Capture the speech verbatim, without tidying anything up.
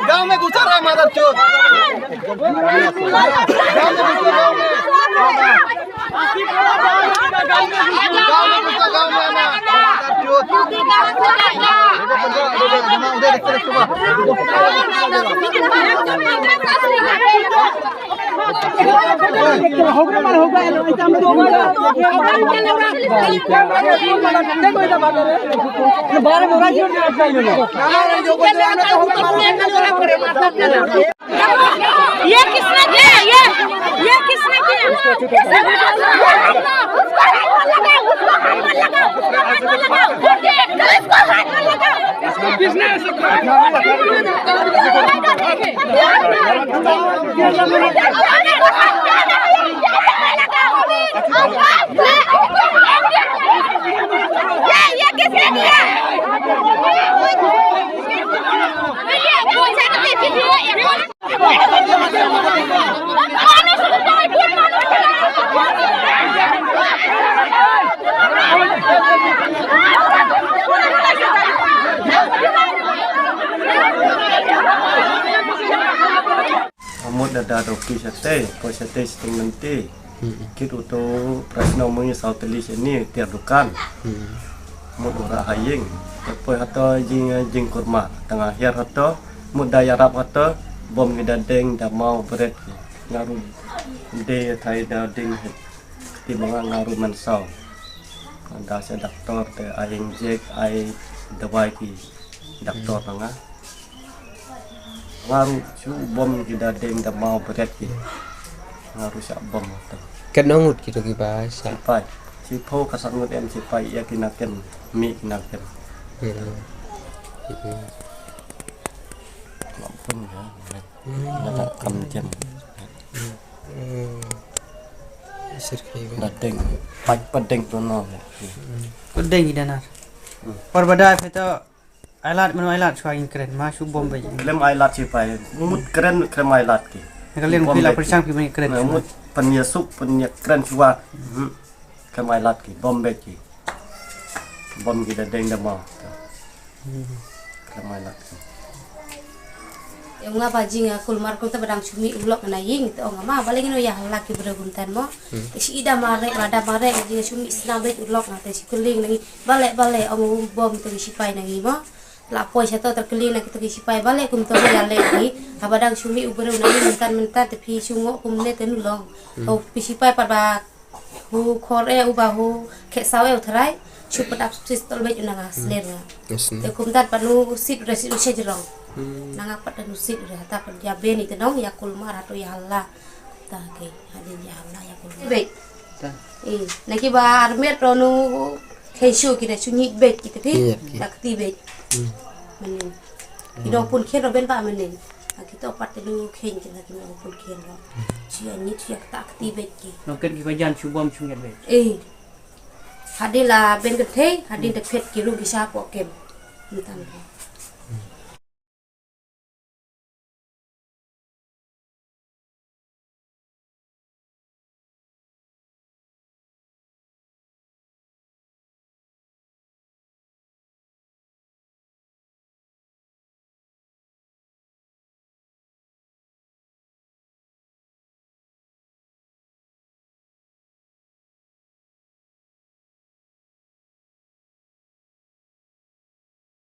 गांव में घुसा रहा है मादरचोद। गांव में घुसा, गांव में। गांव में घुसा, गांव में आना। मादरचोद। उधर देखते, देखते। ये किसने किया? ये, ये किसने किया? उसको हाथ मत लगाओ, उसको हाथ मत लगाओ, उसको हाथ मत लगाओ। Mut da da doki shatei, ko shatei stung menti. Kit uto prasno mui saw teli seni tiar dukan. Mut ura haying. Te poi hato jing, jing kurma. Tanga hiar hato, mut da yarap hato, bom ki da deng da mau bret. Ngaru de thai da ding. Ti manga ngaru man saw. Da sha doktor te ai injek ai dawai ki doktor na nga. Ngaru shu bom ki da deng da mau bret ki. Ngaru sha bom to. Kat nongut ki to ki ba sha. Sipai. Sipo ka sangut em sipai ya ki naken mi ki naken. Mampun ya. Nata kam jem. Sir ki ba. Da deng. Pat pat deng to no. Ko deng i danar. Por bada phe to ailat mano ailat shuwa in kren ma shu bom ba. Klem ailat sipai. Mut kren klem ailat ki. Ka len pila perchang pi ban kren. Mut panya suk panya kren shuwa. Klem ailat ki bom ba ki. Bom ki da deng da ma. Klem ailat ki. Te ong nga ba jing nga kulmar kul te ba dang shu mih u lok na ïing te ong nga ma balei ngin ïa hala ki briew kumtan mo. Te shi i da mareh ba da mareh jing nga shu mih sna beit u lok na te shi kylling na ngi balei balei ong u bom te ki sipai na ngi mo. La poi sha to ter kylling na ki to ki sipai balei kum to ïa leh ki. Haba dang shu mih u briew na ïing myntan myntan te phi shu ngoh kumne te nu long. Ko phi sipai pat ba Hu khor e uba hu khe saw e u tharai. Shu pat ap pistol beit u nanga sler nga. Te kumtan pat nu sit re sit u sha jrong. Nanga pat nu sit re hata pat ya beni te nong ya kulmar hatu ya hala. Ta ke hadin ya hala ya kulmar. Beit. E na ki ba armet ro nu khe shu ki na shu ngi beit ki te phi. Ta kti beit. Menin. Ki dong pun khen ro ben ba menin. Aki to pat te nu khen ki na ki nu pun khen ro. Chi ya ngi chi ya kta kti beit ki. Nong ken ki ko jan shu bom shu nget beit. E. Hadin la ben kthei hadin te phet ki rung ki sha po kem. Ni tam.